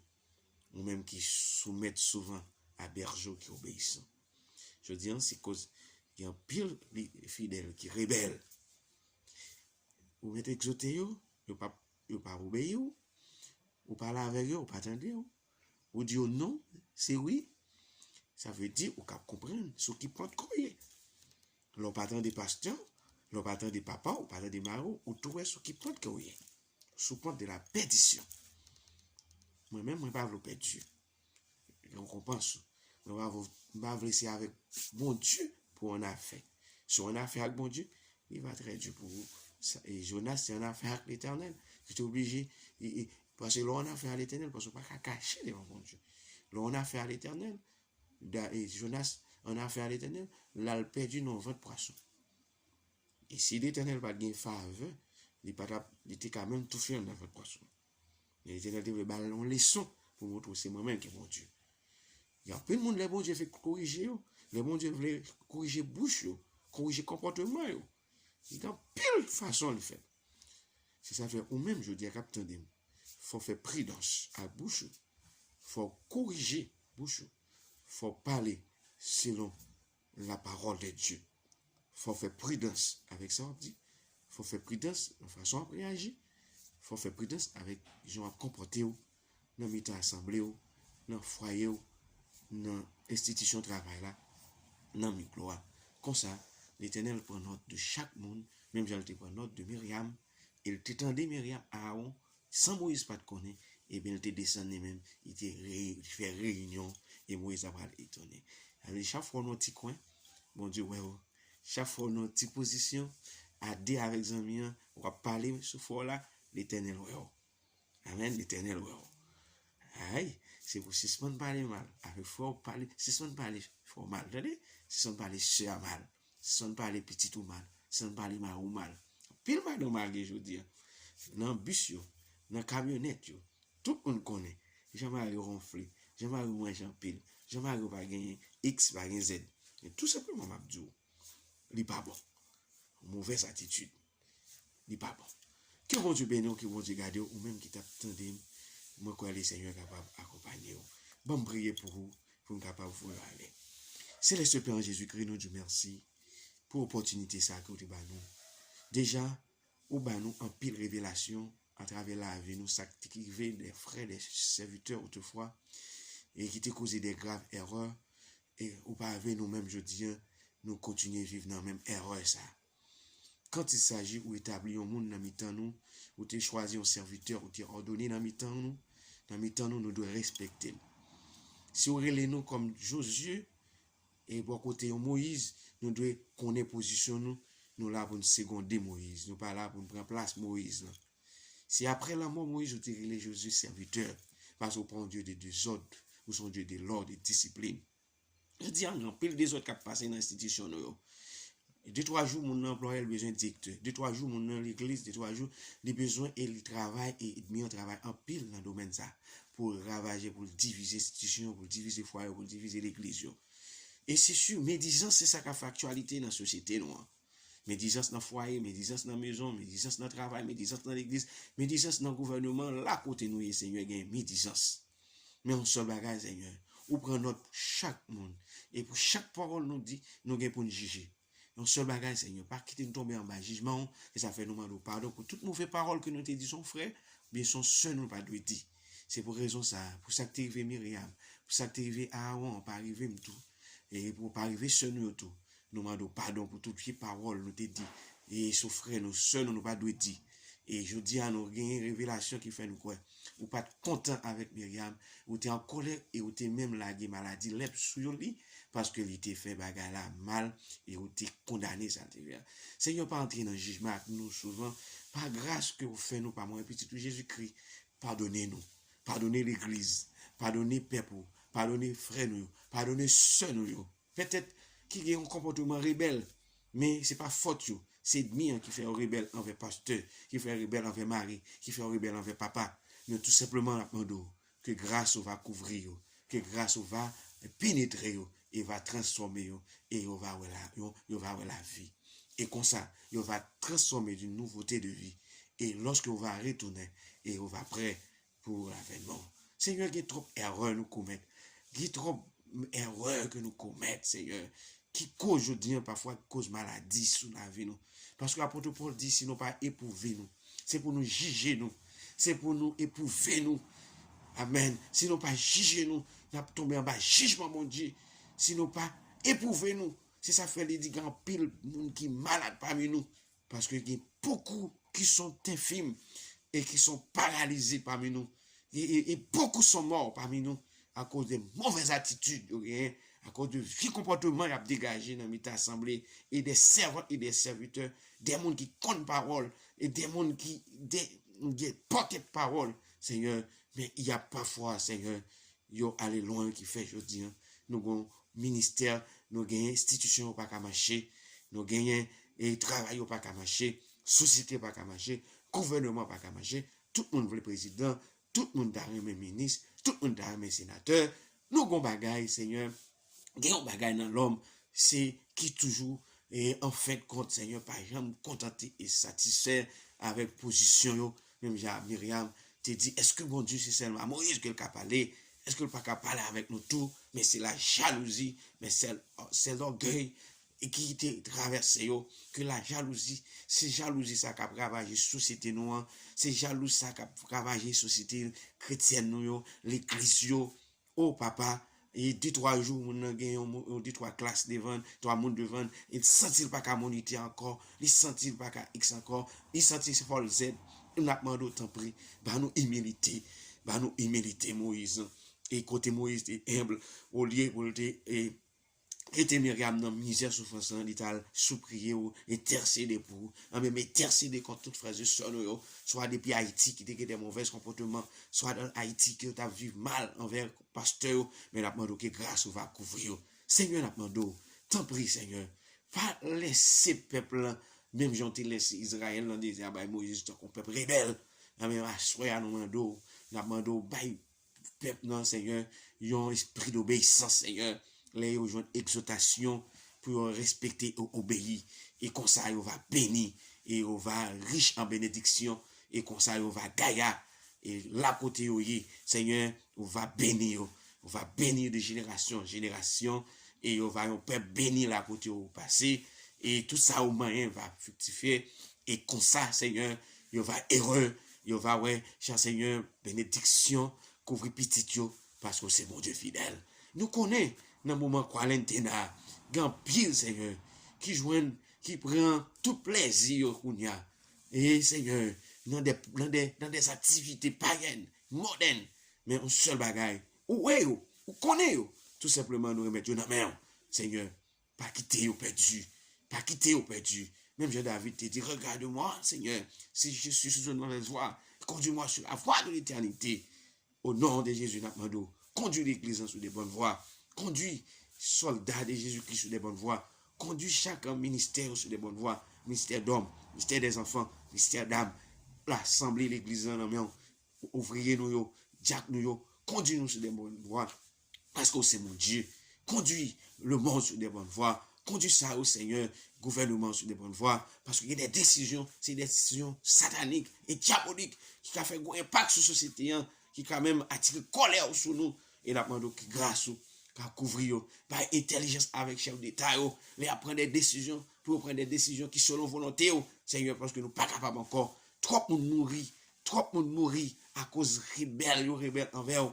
ou menm ki soumèt souvan a bèje w ki obeyisan. Jodi a, se koz gen anpil li fidèl ki rebèl. Ou mèt egzote yo, yo pa, yo pa obeyi w. Ou pale avèk yo, yo pa tande w. Ou di yo non, se wi. Sa vle di ou ka konprann sou ki pant ke w ye. Lè w pa tande pastè w, lè w pa tande papa w, ou pa tande mari w, ou tou wè sou ki pant ke w ye. Sou pant de la pèdisyon. Mwen menm, mwen pa vle w pèdi. Rekonpans ou. Mwen pa vle, mwen pa vle se avèk Bondye pou w annafè. Si w annafè ak Bondye, li va trè di pou ou. Sa, e Jonas te annafè ak Letènèl. Li te oblije, e, e, paske lè w annafè a Letènèl, paske w pa ka kache devan Bondye. Lè w annafè a Letènèl, Da-, e, Jonas annafè a Letènèl, l al pèdi nan vant pwason. E si Letènèl pa t gen favè, li pa t ap, li te ka menm toufe anndan vant pwason. Men Letènèl te vle ba l yon leson pou montre w se mwen menm ki Bondye. Gen anpil moun, lè Bondye vle korije yo, lè Bondye vle korije bouch yo, korije konpòtman yo, gen anpil fason li fè. Se sa fè ou menm jodi a k ap tande m, fò w fè pridans ak bouch ou. Fò w korije bouch ou. Fò w pale selon la parole de Dieu. Fò w fè pridans avèk sa w ap di. Fò w fè pridans nan fason w ap reyaji. Fò w fè pridans avèk jan w ap konpòte w nan mitan asanble w, nan fwaye w, nan enstitisyon travay la, nan mikwo a. Konsa, Letènèl pran nòt de chak moun, menm jan l te pran nòt de Miryam, e l te tande Miryam, Aawon, san Moyiz pa t konnen, ebyen, l te desann li menm, li te re-, li fè reyinyon, e Moyiz la pral etone. Sa vle di, chak fwa w nan yon ti kwen, Bondye wè w. Chak fwa w nan yon ti pozisyon, a de avèk zanmi an, w ap pale sou fè w la, Letènèl wè w. Amèn, Letènèl wè w. Ay, se pou sispann pale mal avèk frè w, pale, sispann pale frè w mal, tande? Sispann pale sè a mal. Sispann pale pitit ou mal. Sispann pale mari w mal. Anpil madanm al gen jodi a. Nan bis yo, nan kamyonèt yo, tout moun konnen jan mari yo wonfle, jan mari yo manje anpil, jan mari yo pa genyen X, pa gen Z. Men tou senpleman m ap di w, li pa bon. Movèz atitid. Li pa bon. Ke Bondye beni w, ke Bondye gade w, ou menm ki t ap tande m. Mwen kwè Lesenyè kapab akonpanye w. Ban m priye pou ou, pou m kapab voye w ale. Selès Pè, an Jezikri, nou di w mèsi pou opòtinite sa a ke w te ba nou. Deja, ou ba nou anpil revelasyon atravè lavi nou, sa k te rive de frè, de sèvitè otrefwa, e ki te koze de grav erè, e ou pa vle nou menm jodi a, nou kontinye viv nan menm erè sa a. Quand il s'agit ou etabli yon moun nan mitan nou, ou te chwazi yon sèvitè, ou te òdone nan mitan nou, nan mitan nou, nou dwe respekte l. Si w rele nou kòm Jozye, e bò kote yon Moyiz, nou dwe konnen pozisyon nou, nou la pou n segonde Moyiz, nou pa la pou n pran plas Moyiz lan. Se apre lanmò Moyiz ou te rele Jozye sèvitè, paske ou pa yon Dye de dezòd, ou se yon Dye de lòd e disiplin. Jodi a, gen anpil dezòd k ap pase nan enstitisyon nou yo. De twa jou, moun nan anplwaye, li bezwen direktè. De twa jou, moun nan legliz, de twa jou, li bezwen e li travay, e ènmi an travay anpil nan domèn sa. Pou l ravaje, pou l divize enstitisyon yo, pou l divize fwaye yo, pou l divize legliz yo. E se si, medizans, se sa k ap fè aktyalite nan sosyete nou an. Medizans nan fwaye, medizans nan mezon, medizans nan travay, medizans nan legliz, medizans nan gouvèneman, la kote nou ye, Senyè, gen medizans. Men yon sèl bagay, Senyè, ou pran nòt pou chak moun. E pou chak pawòl nou di, nou gen pou n jije. Yon sèl bagay, Senyè, pa kite n tonbe anba jijman w, e sa fè nou mande w padon pou tout move pawòl ke nou te di se yon frè, oubyen se yon sè nou pa dwe di. Se pou rezon sa a, pou sa k te rive Miryam, pou sa k te rive Aawon, pa rive m tou. E pou pa rive sè nou yo tou. Nou mande w padon pou tout vye pawòl nou te di. E sou frè nou, sè nou, nou pa dwe di. E jodi a, nou genyen revelasyon ki fè nou kwè. Ou pa t kontan avèk Miryam, ou te an kòlè e ou te menm lage maladi lèp sou yo li, paske li te fè bagay la mal e ou te kondane sa l te fè a. Senyè, pa antre nan jijman ak nou souvan, pa gras ke ou fè nou pa mwayen Pitit ou Jezikri, padone nou. Padone legliz, padone pèp ou, padone frè nou yo, padone sè nou yo. Petèt ki gen yon konpòteman rebèl, men se pa fòt yo. Se ènmi an ki fè yo rebèl anvè pastè, ki fè yo rebèl anvè mari, ki fè yo rebèl anvè papa. Men tou senpleman, n ap mande w ke gras ou va kouvri yo, ke gras ou va penetre yo, e va transfòme yo, e yo va wè la, yo, yo va wè lavi. E konsa, yo va transfòme d'une nouveauté de vie. E lòske yo va retounen, e yo va prè pou lavènman w. Senyè, gen twòp erè nou komèt. Gen twòp erè ke nou komèt, Senyè, ki koz jodi a pafwa ki koz maladi sou lavi nou. Paske apot Pòl di, si nou pa epwouve nou, se pou nou jije nou, se pou nou epwouve nou. Amèn. Si nou pa jije nou, n ap tonbe anba jijman Bondye. Si nou pa epwouve nou, se sa fè li di gen anpil moun ki malad pami nou. Paske gen beaucoup qui sont infirmes et qui sont paralysés parmi nous. Et, et, et beaucoup sont morts parmi nous à cause de mauvaises attitudes yo genyen, à cause de vye konpòteman y ap degaje nan mitan asanble, e de sèvant e de sèvitè, de moun ki konn pawòl, e de moun ki de, de pòtè pawòl, Senyè. Men y a pafwa, Senyè, yo ale lwen ki fè jodi a nou gen ministè, nou gen enstitisyon yo pa ka mache, nou genyen e travay yo pa ka mache, sosyete pa ka mache, gouvèneman pa ka mache, tout moun vle prezidan, tout moun ta renmen minis, tout moun ta renmen senatè, nou gon bagay, Senyè, gen yon bagay nan lòm, se ki toujou, e an fen de kont, Senyè, pa janm kontante e satisfè avèk pozisyon yo, menm jan Miryam te di, èske Bondye se sèlman a Moyiz ke l ka pale? Èske l pa ka pale avèk nou tou? Men se la jalouzi, men se, se lògèy e ki te travèse yo, ke la jalouzi, se jalouzi sa k ap ravaje sosyete nou an, se jalouzi sa k ap ravaje sosyete kretyèn nou yo, legliz yo, o papa, e de twa jou, moun nan gen yon, yon de twa klas devan, twa moun devan, e li santi l pa ka monite ankò, li santi l pa ka X ankò, li santi se fò l Z. N ap mande w, tanpri, ba nou imilite, ba nou imilite Moyiz. E kote Moyiz te enb, olye pou l te, e, kite Miryam nan mizè soufrans lan, li t al sipliye w, entèsede pou ou. Anben, m entèsede kont tout frè e sè nou yo, swa depi Ayiti ki te gen de movèz konpòteman, swa nan Ayiti ki yo t ap viv mal anvè pastè yo, men n ap mande w ke gras ou va kouvri yo. Senyè, n ap mande w, tanpri, Senyè, pa lese pèp lan, menm jan w te lese Izrayèl nan dezè a bay Moyiz tankou pèp rebèl. Anben, aswè a, nou mande w, n ap mande w bay pèp nan, Senyè, yon espri dobeyisans, Senyè. Lè yo jwenn egzòtasyon pou yo respekte e obeyi, e konsa yo va beni, e yo va rich an benediksyon, e konsa yo va gaya, e la kote yo ye, Senyè, ou va beni yo, ou va beni yo de jenerasyon an jenerasyon, e yo va yon pèp beni la kote yo pase, e tout sa yo manyen va friktifye, e konsa, Senyè, yo va ere, yo va wè, cha Senyè, benediksyon kouvri pitit yo, paske w se Bondye fidèl. Nou konnen, nan moman Kwalentena a, gen anpil, Senyè, ki jwenn, ki pran tout plèzi yo kounye a. E, Senyè, nan de, nan de, nan de aktivite payèn, modèn, men yon sèl bagay, ou wè yo, ou konnen yo, tou senpleman nou remèt yo nan men w, Senyè. Pa kite yo pèdi. Pa kite yo pèdi. Menm jan David te di, regarde-moi, Seigneur, si je suis sous une mauvaise voie. Conduis-moi sur la voie de l'éternité. Au nom de Jésus, n ap mande w, kondui legliz lan sou de bòn vwa. Kondui sòlda de Jezikri sou de bòn vwa. Kondui chak ministè yo sou de bòn vwa. Ministè dòm, ministè dèzanfan, ministè dam. Lasanble legliz lan nan men w. Ouvriye nou yo, dyak nou yo, kondui nou sou de bòn vwa. Paske w se Bondye. Kondui lemonn sou de bòn vwa. Kondui sa yo, Senyè, gouvènman sou de bòn vwa. Paske gen de desizyon, se de desizyon satanik e dyabolik ki ka fè gwo enpak sou sosyete an, ki ka menm atire kòlè w sou nou. E n ap mande w ki gras ou ka kouvri yo. Bay entèlijans avèk chèf deta yo, lè y ap pran de desizyon, pou yo pran de desizyon ki selon volonte yo, Senyè, paske nou pa kapab ankò. Twòp moun mouri, twòp moun mouri akoz rebèl yo rebèl anvè w.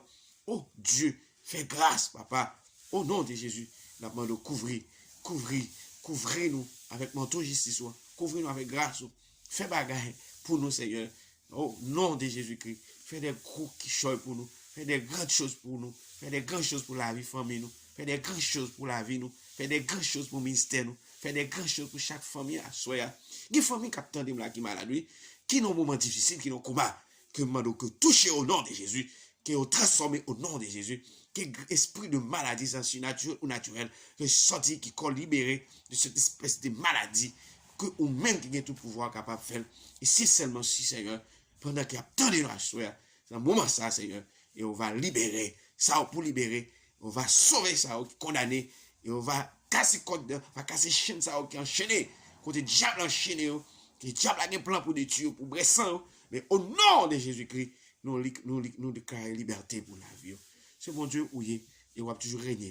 O Dye, fè gras, papa. O non de Jezi, n ap mande w kouvri, kouvri, kouvri nou avèk manto jistis ou an. Kouvri nou avèk gras ou. Fè bagay pou nou, Senyè. O non de Jezikri, fè de gwo kichòy pou nou. Fè de gran choz pou nou. Fè de gran choz pou lavi fanmi nou. Fè de gran choz pou lavi nou. Fè de gran choz pou ministè nou. Fè de gran choz pou chak fanmi aswè a. Gen fanmi k ap tande m la ki malad, wi. Ki nan moman difisil, ki nan koma. Ke m mande w ke w touche o non de Jezi. Ke yo transfòme o non de Jezi. Ke espri de maladi, sa sinatirèl ou natirèl, ke sòti, ki kò libere de cette espèce de maladie, ke ou menm ki gen tout pouvwa kapab fè l. E se sèlman si, Senyè, pandan ki ap tande nou aswè a, nan moman sa, Senyè, e ou va libere sa ou pou libere, ou va sove sa ou ki kondane, e ou va kase kòd, va kase chenn sa ou ki anchene, kote dyab la anchene yo, ke dyab la gen plan pou detwi yo, pou bwè san yo, men o non de Jezikri, nou, li- nou, li- nou deklare libète pou lavi yo. Se Bondye ou ye, e w ap toujou renye.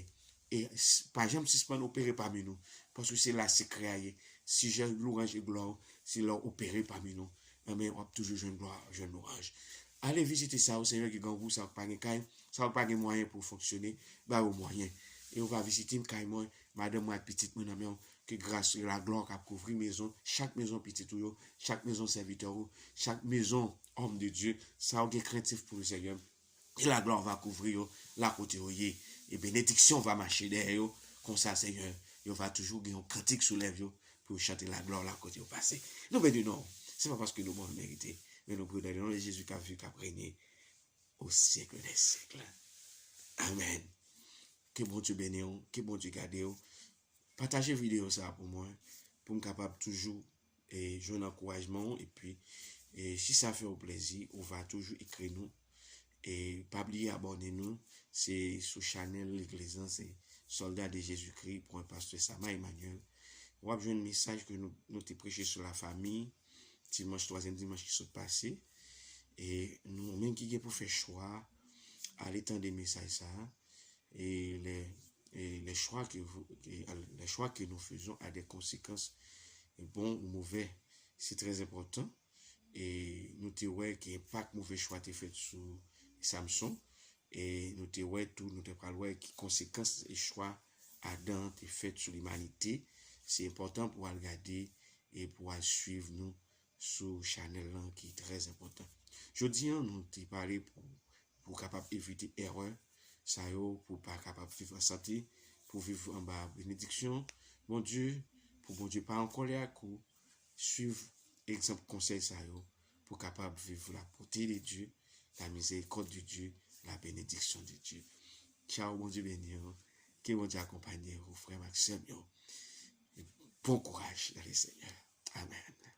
E s- pa janm sispann opere pami nou, paske se la sekrè a ye. Sijè louwanj e glwa w, se lè w opere pami nou. Enben, w ap toujou jwenn glwa, jwenn louwanj. Ale vizite sa yo, Senyè, ki grangou, sa yo ki pa gen kay, sa yo ki pa gen mwayen pou fonksyone, ba yo mwayen. E w va vizite m, kay mwen, madanm mwen ak pitit mwen nan men w. Ke gras e laglwa w ka kouvri mezon, chak mezon pitit ou yo, chak mezon sèvitè ou, chak mezon òm de Dye, sa yo gen krentif pou yo, Senyè. E laglwa w va kouvri yo la kote yo ye. E benediksyon va mache dèyè yo. Konsa, Senyè, yo va toujou gen yon kantik sou lèv yo pou yo chante laglwa w la kote yo pase. Nou beni non w. Se pa paske nou bon nou merite, men nou priye nan non de Jezi k ap viv, k ap renye au siècle des siècles. Amèn. Ke Bondye beni w, ke Bondye gade w. Pataje videyo sa a pou mwen, pou m kapab toujou e, jwenn ankourajman w, epi e, si sa fè w plezi, ou va toujou ekri nou. E pa bliye abòne nou, se sou chanèl legliz lan, se Sòlda de Jezikri, pwen pastè Sama Emmanuel. W ap jwenn mesaj ke nou, nou te preche sou lafanmi, dimanch, twazyèm dimanch ki sot pase. E nou menm ki gen pou fè chwa, ale tande mesaj sa a. Et les, et les choix que vous, et les choix que nous faisons a des conséquences, bon ou mauvais. Se trè enpòtan. E nou te wè ki enpak move chwa te fèt sou Samson. E nou te wè tou, nou te pral wè ki konsekans e chwa Adan te fèt sou limanite. Se enpòtan pou w al gade e pou w al swiv nou sou chanèl lan ki trè enpòtan. Jodi a, nou te pale pou, pou w kapab evite erè sa yo, pou w pa kapab viv an sante, pou w viv anba benediksyon Bondye, pou Bondye pa an kòlè ak ou, swiv egzanp konsèy sa yo, pou w kapab viv la bonté de Dieu, la miséricorde de Dieu, la bénédiction de Dieu. Tchaw, Bondye beni w, ke Bondye akonpanye w, frè m ak sè m yo. Bon kouraj dans le Seigneur. Amèn.